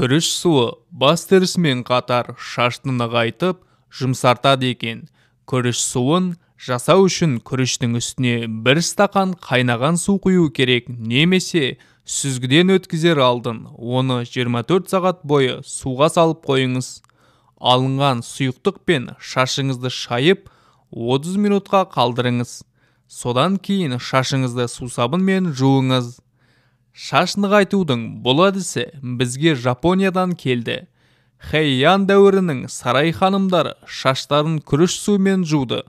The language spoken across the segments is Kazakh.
Күріш суы бас терісімен қатар шашты нығайтып, жұмсартады екен. Күріш суын жасау үшін күріштің үстіне бір стақан қайнаған су құю керек немесе сүзгіден өткізер алдын оны 24 сағат бойы суға салып қойыңыз. Алынған сұйықтықпен шашыңызды шайып, 30 минутқа қалдырыңыз. Содан кейін шашыңызды сусабынмен жуыңыз. Шаш нығайтудың бұл әдісі бізге Жапониядан келді. Хэйян дәуірінің сарай ханымдары шаштарын күріш суымен жуды.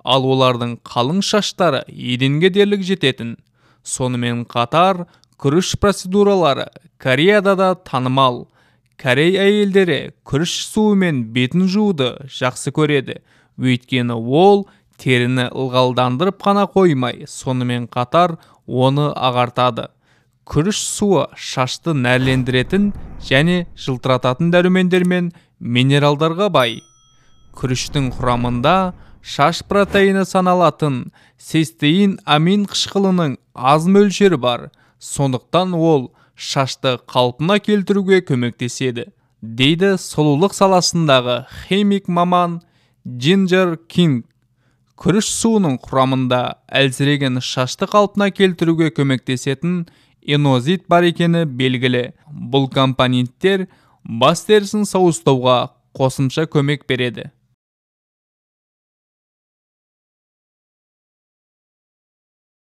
Ал олардың қалың шаштары еденге дерлік жететін. Сонымен қатар күріш процедуралары Кореяда да танымал. Корей әйелдері күріш суымен бетін жууды жақсы көреді. Өйткені ол теріні ылғалдандырып қана қоймай, сонымен қатар оны ағартады. Күріш суы шашты нәрлендіретін және жылтырататын дәрумендер мен минералдарға бай. Күріштің құрамында шаш протеині саналатын цистеин амин қышқылының аз мөлшері бар. Сондықтан ол шашты қалпына келтіруге көмектеседі, дейді сұлулық саласындағы химик маман Джинджер Кинг. Күріш суының құрамында әлсіреген шашты қалпына келтіруге көмектесетін инозит бар екені белгілі. Бұл компоненттер бас терісін сауыстауға қосымша көмек береді.